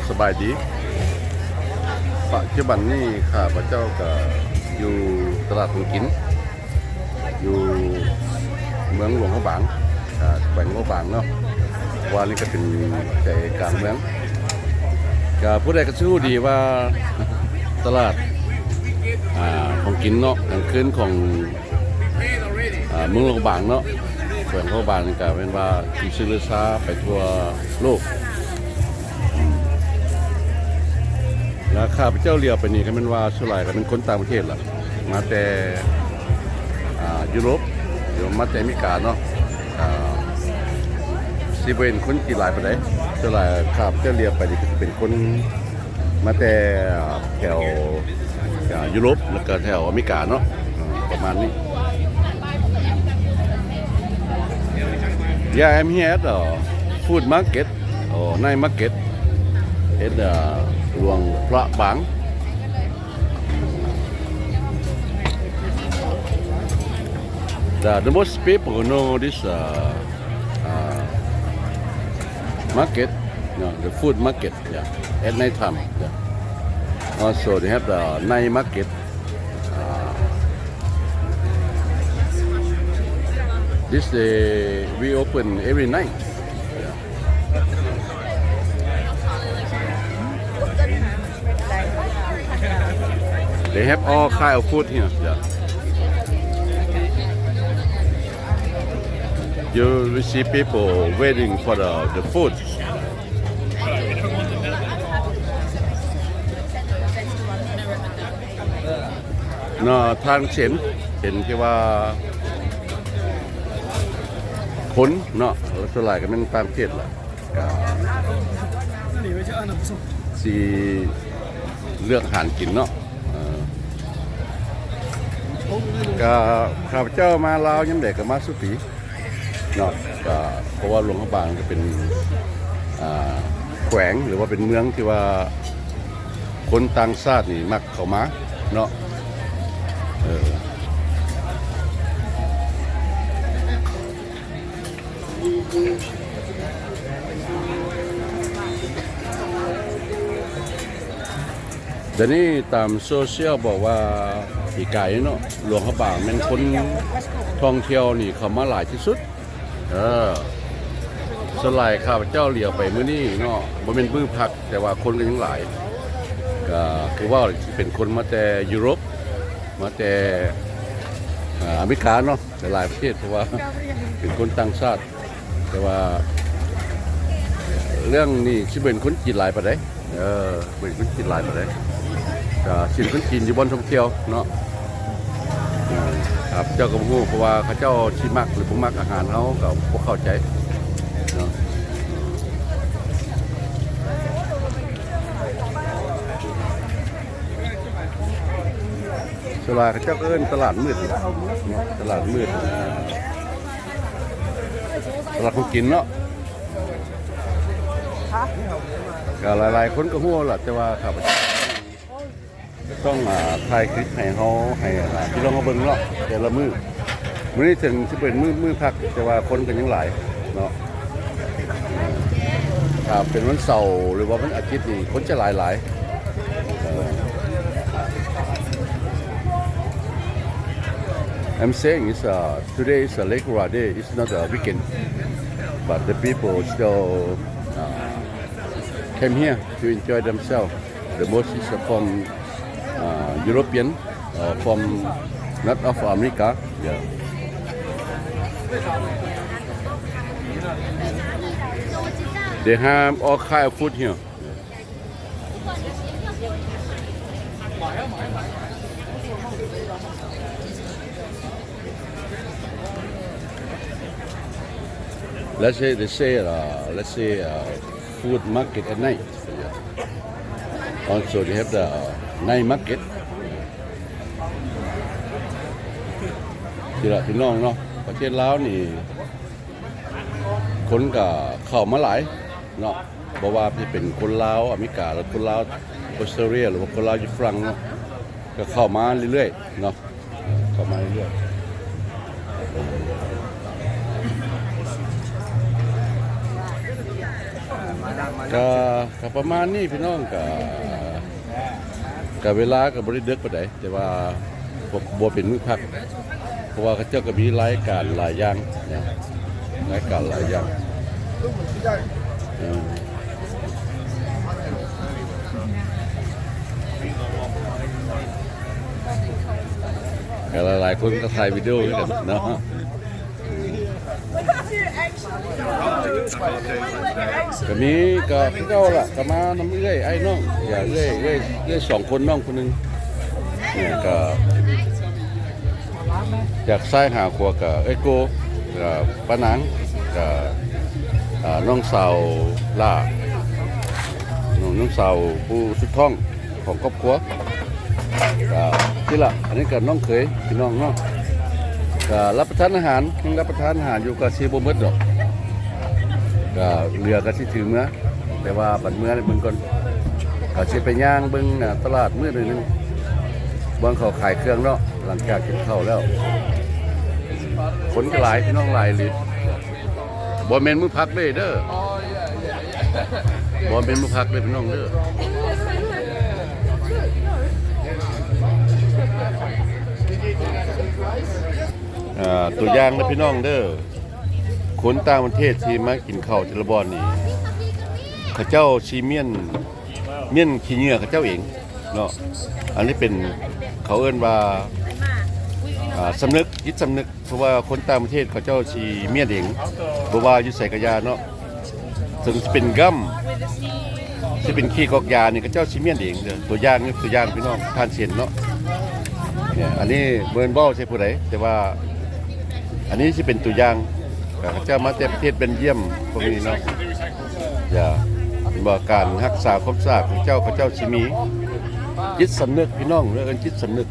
ສະບາຍດີ. ປັດຈຸບັນນີ້ຂ້າພະເຈົ້າກະຢູ່ຕະຫຼາດຂອງກິນ ຢູ່ເມືອງຫຼວງພະບາງ ອາ ແຂວງຫຼວງພະບາງເນາະ, ວ່ານີ້ກະເປັນໃຈກາງເມືອງ. ກະຜູ້ໃດກະຊິຮູ້ດີວ່າຕະຫຼາດ ອາ ຂອງກິນເນາະ ກາງຄືນຂອງ ອາ ເມືອງຫຼວງພະບາງເນາະ, ແຂວງຫຼວງພະບາງນີ້ກະແມ່ນວ່າທີ່ຊື່ລືຊາໄປທົ່ວໂລກ. ແລະ ຂ້າພະເຈົ້າຫຼຽວໄປນີ້ກະແມ່ນວ່າສ່ວນຫຼາຍກະເປັນຄົນຕ່າງປະເທດລະ ມາແຕ່ ອາ ຢູໂຣບ ຫຼືວ່າມາແຕ່ອາເມລິກາເນາະ. ອາ ຊິບໍ່ເຫັນຄົນຈີນຫຼາຍປານໃດ, ສ່ວນຫຼາຍຂ້າພະເຈົ້າຫຼຽວໄປນີ້ກະຊິເປັນຄົນມາແຕ່ແຖວ ອາ ຢູໂຣບ ແລ້ວກະແຖວອາເມລິກາເນາະ ອາ ປະມານນີ້. Yeah, I'm here at the food market or night market at the ຫຼວງພະບາງ. The, the most people know this, uh, uh, market, no, the food market, yeah, at night time, yeah. Also, they have the night market. Uh, this, uh, we open every night. Yeah. They have all kind of food here. Yeah. You will see people waiting for the, the food. ເນາະ ທາງເສັ້ນ ເປັນທີ່ວ່າຄົນເນາະ ສ່ວນຫຼາຍກະແມ່ນຕ່າງປະເທດລະ ກະຊິເລືອກອາຫານກິນເນາະ. ເອີ ກະຂ້າພະເຈົ້າມາລາວຍາມໃດກະມາສູ່ປີ ເນາະ ກະເພາະວ່າຫຼວງພະບາງກະເປັນ ອາ ແຂວງ ຫຼືວ່າເປັນເມືອງທີ່ວ່າຄົນຕ່າງຊາດນີ້ມັກເຂົ້າມາເນາະ ເອີ. ດຽວນີ້ຕາມໂຊຊຽວບອກວ່າ ປີກາຍເນາະ ຫຼວງພະບາງແມ່ນຄົນທ່ອງທ່ຽວນີ້ເຂົ້າມາຫຼາຍທີ່ສຸດ. ເອີ ສ່ວນຫຼາຍຂ້າພະເຈົ້າຫຼຽວໄປມື້ນີ້ເນາະ ບໍ່ແມ່ນມື້ພັກ ແຕ່ວ່າຄົນກະຍັງຫຼາຍ ກະຄືວ່າເປັນຄົນມາແຕ່ຢູໂຣບ ມາແຕ່ ອາ ອາເມລິກາເນາະ ຫຼາຍໆປະເທດ ເພາະວ່າເປັນຄົນຕ່າງຊາດ. ແຕ່ວ່າເລື່ອງນີ້ຊິບໍ່ເຫັນຄົນຈີນຫຼາຍປານໃດ ເອີ ບໍ່ເຫັນຄົນຈີນຫຼາຍປານໃດ ກະຊິເຫັນຄົນຈີນຢູ່ບ່ອນທ່ອງທ່ຽວເນາະ. ເອີ ເຈົ້າກະບໍ່ຮູ້ ເພາະວ່າເຂົາເຈົ້າຊິມັກ ຫຼືບໍ່ມັກອາຫານເຮົາ ກະບໍ່ເຂົ້າໃຈເນາະ. ສ່ວນຫຼາຍເຂົາເຈົ້າກະເອີ້ນຕະຫຼາດມືດເນາະ ຕະຫຼາດມືດ ຕະຫຼາດຂອງກິນເນາະ ກະຫຼາຍໆຄົນກະຮູ້ລະ ແຕ່ວ່າຂ້າພະເຈົ້າຕ້ອງ ອາ ຖ່າຍຄລິບໃຫ້ເຮົາ ໃຫ້ ອາ ພີ່ນ້ອງເຮົາເບິ່ງເນາະ ແຕ່ລະມື້. ມື້ນີ້ເຖິງຊິເປັນມື້ ມື້ພັກ ແຕ່ວ່າຄົນກະຍັງຫຼາຍເນາະ. ຖ້າເປັນວັນເສົາ ຫຼືວ່າວັນອາທິດນີ້ ຄົນຈະຫຼາຍໆ. ເອີ I'm saying is, uh, today is a regular day, it's not a weekend, but the people still, uh, came here to enjoy themselves. The most is from, uh, European, uh, from North of America. Yeah. They have all kind of food here. Let's say, they say, uh, let's say, uh, food market at night. Yeah. Also, they have the night market. ນີ້ລະ ພີ່ນ້ອງເນາະ ປະເທດລາວນີ້ ຄົນກະເຂົ້າມາຫຼາຍເນາະ ບໍ່ວ່າຈະເປັນຄົນລາວອາເມລິກາ ຫຼືຄົນລາວອົດສະຕຣາເລຍ ຫຼືວ່າຄົນລາວຢູ່ຝຣັ່ງເນາະ ກະເຂົ້າມາເລື້ອຍໆເນາະ. ເຂົ້າມາເລື້ອຍໆ. ກໍ ກໍປະມານນີ້ພີ່ນ້ອງ ກໍ ກໍເວລາກໍບໍ່ໄດ້ເດິກປານໃດ ແຕ່ວ່າບໍ່ ບໍ່ເປັນມື້ພັກ ເພາະວ່າເຂົາເຈົ້າກໍມີລາຍການຫຼາຍຢ່າງນະ ລາຍການຫຼາຍຢ່າງ ເອີ ກໍຫຼາຍໆຄົນກໍຖ່າຍວິດີໂອຄືກັນເນາະ. ກໍມີ ກໍຄືເກົ່າລະ ກໍມານຳເອື້ອຍອ້າຍນ້ອງ ເອື້ອຍ ເອື້ອຍ ເອື້ອຍສອງຄົນ ນ້ອງຄົນໜຶ່ງ ນີ້ກໍຈາກຊ້າຍຫາຂວາ ກໍເອື້ອຍໂກ ກໍປ້ານາງ ກໍ ອ່າ ນ້ອງສາວຫຼ້າ ນ້ອງ ນ້ອງສາວຜູ້ສຸດທ້ອງຂອງຄອບຄົວ. ກໍນີ້ລະ ອັນນີ້ກໍນ້ອງເຂີຍພີ່ນ້ອງເນາະ ກໍຮັບປະທານອາຫານ ຍັງຮັບປະທານອາຫານຢູ່ ກໍຊິບໍ່ໝົດດອກ ກໍເຫຼືອກໍຊິຖືເມືອ ແຕ່ວ່າບັດເມືອນີ້ເບິ່ງກ່ອນ ກໍຊິໄປຍ່າງເບິ່ງ ອາ ຕະຫຼາດມື້ໜ້ອຍໜຶ່ງ ບ່ອນເຂົາຂາຍເຄື່ອງເນາະ ຫຼັງຈາກກິນເຂົ້າແລ້ວ ຄົນກໍຫຼາຍ ພີ່ນ້ອງ ຫຼາຍອີ່ຫຼີ. ບໍ່ແມ່ນມື້ພັກເດ້ ເດີ ບໍ່ແມ່ນມື້ພັກເດ້ພີ່ນ້ອງເດີ. ອ່າ ຕົວຢ່າງນະພີ່ນ້ອງເດີ ຄົນຕ່າງປະເທດທີ່ມາກິນເຂົ້າແຕ່ລະບ່ອນນີ້ ເຂົາເຈົ້າຊິມ້ຽນ ມ້ຽນຂີ້ເຫຍື້ອເຂົາເຈົ້າເອງເນາະ. ອັນນີ້ເປັນ ເຂົາເອີ້ນວ່າ ອ່າ ສຳນຶກ ຈິດສຳນຶກ ເພາະວ່າຄົນຕ່າງປະເທດເຂົາເຈົ້າຊິມ້ຽນເອງ ບໍ່ວ່າຢູ່ໃສກໍຢ່າເນາະ ເຖິງຊິເປັນກຳ ຊິເປັນຂີ້ກອກຢານີ້ ເຂົາເຈົ້າຊິມ້ຽນເອງເດີ. ຕົວຢ່າງ ຍົກຕົວຢ່າງພີ່ນ້ອງ ທ່ານເຊັນເນາະ ນີ້ ອັນນີ້ບໍ່ແມ່ນເວົ້າໃສ່ຜູ້ໃດ ແຕ່ວ່າ ອັນນີ້ຊິເປັນຕົວຢ່າງ ເຂົາເຈົ້າມາແຕ່ປະເທດເບນຢຽມ ພວກນີ້ເນາະ ຢ່າ ເຫັນບໍ່ ການຮັກສາຄວາມສະອາດຂອງເຈົ້າ ເຂົາເຈົ້າຊິມີຈິດສຳນຶກ ພີ່ນ້ອງ ເອີ້ນຈິດສຳນຶກ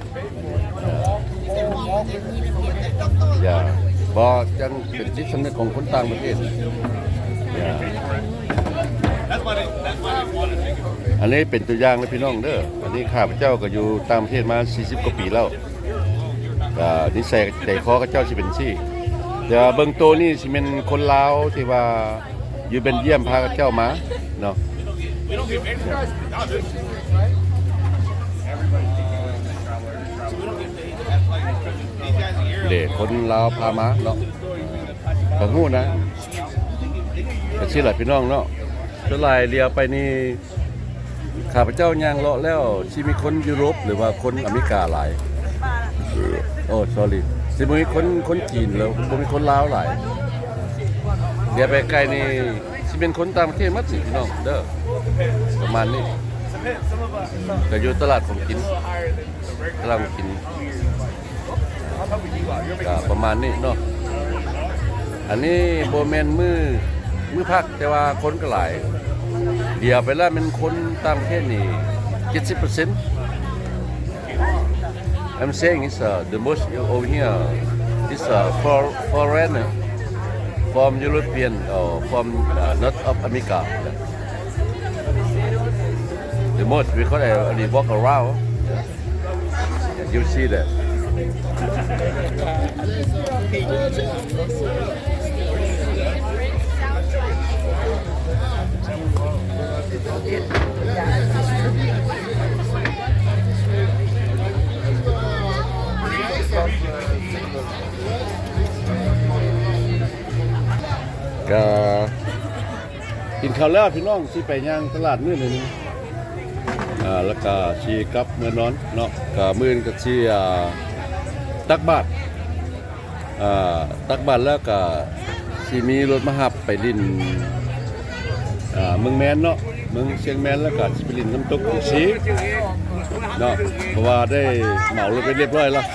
ຢ່າ ບໍ່ ຈັ່ງເປັນຈິດສຳນຶກຂອງຄົນຕ່າງປະເທດ ຢ່າ ອັນນີ້ເປັນຕົວຢ່າງເດີພີ່ນ້ອງເດີ. ອັນນີ້ຂ້າພະເຈົ້າກໍຢູ່ຕ່າງປະເທດມາສີ່ສິບກວ່າປີແລ້ວ ກໍນິໄສໃຈຄໍເຂົາເຈົ້າຊິເປັນຈັ່ງຊີ້ ແຕ່ວ່າເບິ່ງໂຕນີ້ຊິແມ່ນຄົນລາວທີ່ວ່າຢູ່ເບນຢຽມພາເຂົາເຈົ້າມາເນາະ ເດ້ ຄົນລາວພາມາເນາະ ກໍຮູ້ນະ ກໍຊີ້ລະພີ່ນ້ອງເນາະ. ສ່ວນຫຼາຍຫຼຽວໄປນີ້ ຂ້າພະເຈົ້າຍ່າງເລາະແລ້ວ ຊິມີຄົນຢູໂຣບ ຫຼືວ່າຄົນອາເມລິກາຫຼາຍ ໂອ້ ຊໍຣີ ຊິບໍ່ມີຄົນ ຄົນຈີນ ແລ້ວບໍ່ມີຄົນລາວຫຼາຍ. ຫຼຽວໄປໄກນີ້ຊິເປັນຄົນຕ່າງປະເທດໝົດນີ້ພີ່ນ້ອງເດີ ປະມານນີ້. ກໍຢູ່ຕະຫຼາດຂອງກິນ ຕະຫຼາດຂອງກິນ ກໍປະມານນີ້ເນາະ. ອັນນີ້ບໍ່ແມ່ນມື້ ມື້ພັກ ແຕ່ວ່າຄົນກໍຫຼາຍ ຫຼຽວໄປແລ້ວແມ່ນຄົນຕ່າງປະເທດນີ້ເຈັດສິບເປີເຊັນ. I'm saying is, uh, the most over here is, uh, for, foreigner from European or from, uh, not of America. The most because I only walk around. You see that. ກະ ກິນເຂົ້າແລ້ວພີ່ນ້ອງ ຊິໄປຍ່າງຕະຫຼາດມື້ໜຶ່ງ ອ່າ ແລ້ວກະຊິກັບເມືອນອນເນາະ. ກະມື້ອື່ນກະຊິ ອ່າ ຕັກບາດ ອ່າ ຕັກບາດແລ້ວກະຊິມີລົດມາຮັບໄປຫຼິ້ນ ອ່າ ເມືອງແມນເນາະ ເມືອງຊຽງແມນ ແລ້ວກະຊິໄປຫຼິ້ນນ້ຳຕົກກົງສີເນາະ ເພາະວ່າໄດ້ເໝົາລົດໄປຮຽບຮ້ອຍແລ້ວ.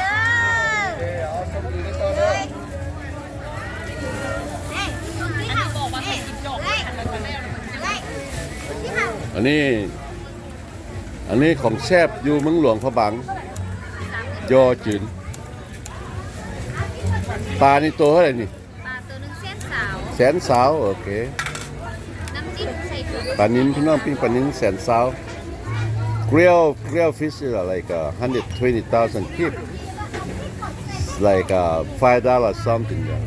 ອັນນີ້ ອັນນີ້ຂອງແຊບຢູ່ເມືອງຫຼວງພະບາງ ຍໍຈືນ. ປານີ້ໂຕເທົ່າໃດນີ້? ປາໂຕໜຶ່ງແສນຊາວ. ແສນຊາວ ໂອເຄ. ນ້ຳຈິ້ມໃສ່ຖົງ. ປານິນ ພີ່ນ້ອງ ປີ້ງປານິນແສນຊາວ. Grill, grill fish is like a hundred twenty thousand kip. Like a five dollar something there.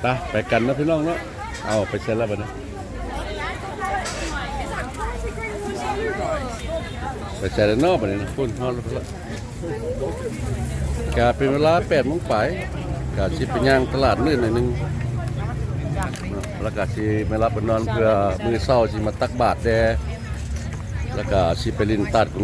ໄປ ໄປກັນເນາະພີ່ນ້ອງເນາະ. ເອົາ ໄປໃສລະບັດນີ້ ໄປໃສລະເນາະບັດນີ້ນະ. ພຸ້ນ ຮອດລະ ກະເປັນເວລາແປດໂມງປາຍ ກະຊິໄປຍ່າງຕະຫຼາດມື້ໜ້ອຍໜຶ່ງ ແລ້ວກະຊິໄປຫຼັບໄປນອນ ເພື່ອມື້ເຊົ້າຊິມາຕັກບາດແດ່ ແລ້ວກະຊິໄປຫຼິ້ນຕາດກົງ